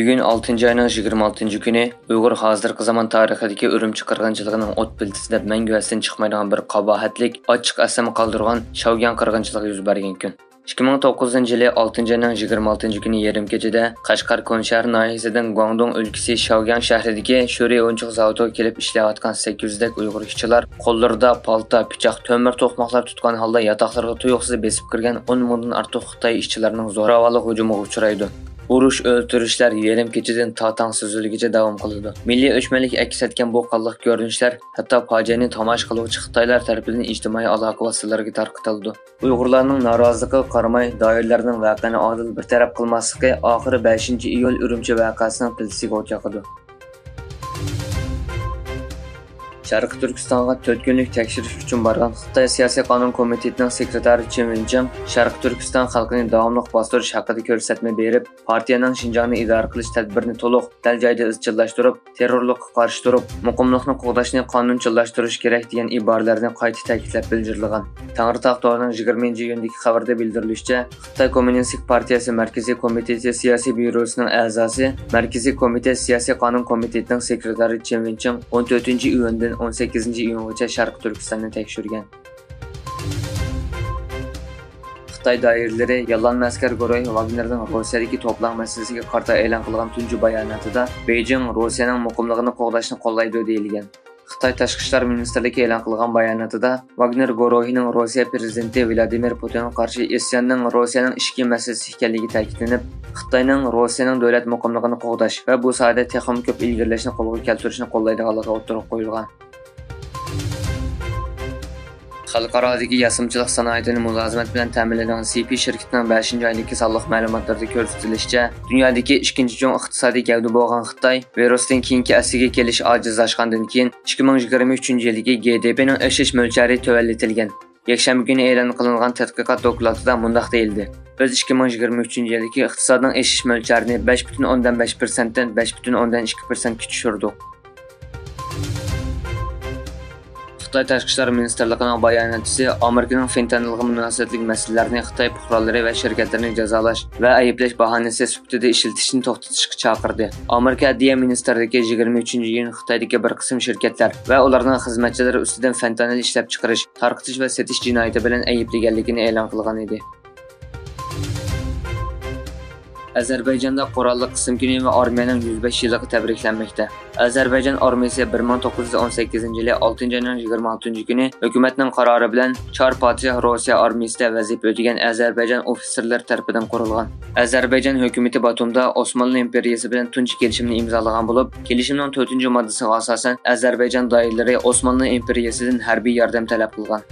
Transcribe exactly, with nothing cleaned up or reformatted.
بۈگۈن ئالتىنچى ئاينىڭ يىگىرمە ئالتىنچى كۈنى ئۇيغۇر ھازىرقى زامان تارىخىدىكى ئۈرۈمچى قىرغىنچىلىقىنىڭ ئوت پىلتىسى دەپ مەڭگۈ ئەستىن چىقمايدىغان بىر قاباھەتلىك، ئاچچىق ئەسلىمە قالدۇرغان شياۋگياڭ قىرغىنچىلىقى يۈز بەرگەن كۈن. ئىككى مىڭ توققۇزىنچى يىلى ئالتىنچى ئاينىڭ يىگىرمە ئالتىنچى كۈنى يېرىم كېچىدە قەشقەر كونشەھەر ناھىيەسىدىن گۇاڭدۇڭ ئۆلكىسى شياۋگياڭ شەھىرىدىكى شۆرى ئويۇنچۇق زاۋۇتىغا كېلىپ ئىشلەۋاتقان سەككىز يۈزدەك ئۇيغۇر ئىشچىلار قوللىرىدا پالتا، پىچاق، تۆمۈر توقماقلار تۇتقان ھالدا ياتاقلىرىغا تۇيۇقسىز بېسىپ كىرگەن ئون مىڭدىن ئارتۇق خىتاي ئىشچىلىرىنىڭ زوراۋانلىق ھۇجۇمىغا ئۇچرايدۇ. ئۇرۇش، ئۆلتۈرۈشلەر يېرىم كېچىدىن تا تاڭ سۈزۈلگىچە داۋام قىلىدۇ. مىللىي ئۆچمەنلىك ئەكس ئەتكەن بۇ قانلىق كۆرۈنۈشلەر ھەتتا پاجىئەنى تاماشا قىلغۇچى خىتايلار تەرىپىدىن ئىجتىمائىي ئالاقە ۋاسىتىلىرىگە تارقىتىلىدۇ. ئۇيغۇرلارنىڭ نارازىلىقىغا قارىماي، دائىرىلەرنىڭ ۋەقەنى ئادىل بىر تەرەپ قىلماسلىقى ئاخىرى بەشىنچى ئىيۇل ئۈرۈمچى ۋەقەسىنىڭ پىلتىسىگە ئوت ياقىدۇ. شەرقىي تۈركىستانغا تۆت كۈنلۈك تەكشۈرۈش ئۈچۈن بارغان خىتاي سىياسىي قانۇن كومىتېتىنىڭ سېكرېتارى چېن ۋېنچىڭ شەرقىي تۈركىستان خەلقىنى داۋاملىق باستۇرۇش ھەققىدە كۆرسەتمە بېرىپ، پارتىيەنىڭ شىنجاڭنى ئىدارە قىلىش تەدبىرىنى تولۇق، دەل جايىدا ئىزچىللاشتۇرۇپ، تېررورلۇققا قارشى تۇرۇپ، مۇقىملىقنى قوغداشنى قانۇنچىللاشتۇرۇش كېرەك دېگەن ئىبارىلەرنى قايتا تەكىتلەپ بىلجىرلىغان. تەڭرىتاغ تورىنىڭ يىگىرمىنچى ئىيۇندىكى خەۋىرىدە بىلدۈرۈلۈشىچە، خىتاي كوممۇنىستىك پارتىيەسى مەركىزىي كومىتېتى سىياسىي بيۇروسىنىڭ ئەزاسى، مەركىزىي كومىتېت سىياسىي قانۇن كومىتېتىنىڭ سېكرېتارى چېن ۋېنچىڭ ئون تۆتىنچى ئىيۇندىن ئون سەككىزىنچى ئىيۇنغىچە شەرقىي تۈركىستاننى تەكشۈرگەن. خىتاي دائىرىلىرى ياللانما ئەسكەر گۇرۇھى ۋاگنېرنىڭ روسىيەدىكى توپىلاڭ مەسىلىسىگە قارىتا ئېلان قىلغان تۇنجى باياناتىدا، بېيجىڭ روسىيەنىڭ مۇقىملىقىنى قوغداشنى قوللايدۇ دېيىلگەن. خىتاي تاشقى ئىشلار مىنىستىرلىكى ئېلان قىلغان باياناتىدا، ۋاگنېر گۇرۇھىنىڭ روسىيە پىرېزىدېنتى ۋلادىمىر پۇتىنغا قارشى ئىسياننىڭ روسىيەنىڭ ئىچكى مەسىلىسى ئىكەنلىكى تەكىتلىنىپ، خىتاينىڭ روسىيەنىڭ دۆلەت مۇقىملىقىنى قوغداش ۋە بۇ ساھەدە تېخىمۇ كۆپ ئىلگىرىلەشنى قولغا كەلتۈرۈشنى قوللايدىغانلىقى ئوتتۇرىغا قويۇلغان. خەلقئارادىكى ياسىمىچىلىق سانائىتىنى مۇلازىمەت بىلەن تەمىنلەيدىغان سىپى شىركىتىنىڭ بەشىنچى ئايدىكى سانلىق مەلۇماتلىرىدا كۆرسىتىلىشىچە، دۇنيادىكى ئىككىنچى چوڭ ئىقتىسادىي گەۋدە بولغان خىتاي ۋىرۇستىن كېيىنكى ئەسلىگە كېلىش ئاجىزلاشقاندىن كېيىن، ئىككى مىڭ يىگىرمە ئۈچىنچى يىلدىكى گ د پ نىڭ ئېشىش مۆلچەرى تۆۋەنلىتىلگەن. يەكشەنبە كۈنى ئېلان قىلىنغان تەتقىقات دوكلاتىدا مۇنداق دېيىلدى: بىز ئىككى مىڭ يىگىرمە ئۈچىنچى يىلدىكى ئىقتىسادنىڭ ئېشىش مۆلچەرىنى بەش پۈتۈن ئوندىن بەش پىرسەنتتىن بەش پۈتۈن ئوندىن ئىككى پىرسەنتكە چۈشۈردۇق. خىتاي تاشقى ئىشلار مىنىستىرلىقىنىڭ باياناتچىسى ئامېرىكىنىڭ فېنتانىلغا مۇناسىۋەتلىك مەسىلىلەرنى خىتاي پۇقرالىرى ۋە شىركەتلىرىنى جازالاش ۋە ئەيىبلەش باھانىسى سۈپىتىدە ئىشلىتىشنى توختىتىشقا چاقىردى. ئامېرىكا ئەدلىيە مىنىستىرلىكى يىگىرمە ئۈچىنچى ئىيۇن خىتايدىكى بىر قىسىم شىركەتلەر ۋە ئۇلارنىڭ خىزمەتچىلىرى ئۈستىدىن فېنتانىل ئىشلەپچىقىرىش، تارقىتىش ۋە سېتىش جىنايىتى بىلەن ئەيىبلىگەنلىكىنى ئېلان قىلغان ئىدى. ئەزەربەيجاندا قوراللىق قىسىم كۈنى ۋە ئارمىيەنىڭ يۈز بەش يىللىقى تەبرىكلەنمەكتە. ئەزەربەيجان ئارمىيەسى بىر مىڭ توققۇز يۈز ئون سەككىزىنچى يىلى ئالتىنچى ئاينىڭ يىگىرمە ئالتىنچى كۈنى ھۆكۈمەتنىڭ قارارى بىلەن چار پادىشاھ روسىيە ئارمىيەسىدە ۋەزىپە ئۆتىگەن ئەزەربەيجان ئوفىتسېرلىرى تەرىپىدىن قۇرۇلغان. ئەزەربەيجان ھۆكۈمىتى باتۇمدا ئوسمانلى ئىمپېرىيىسى بىلەن تۇنجى كېلىشىمنى ئىمزالىغان بولۇپ، كېلىشىمنىڭ تۆتىنچى ماددىسىغا ئاساسەن، ئەزەربەيجان دائىرىلىرى ئوسمانلى ئىمپېرىيىسىدىن ھەربىي ياردەم تەلەپ قىلغان.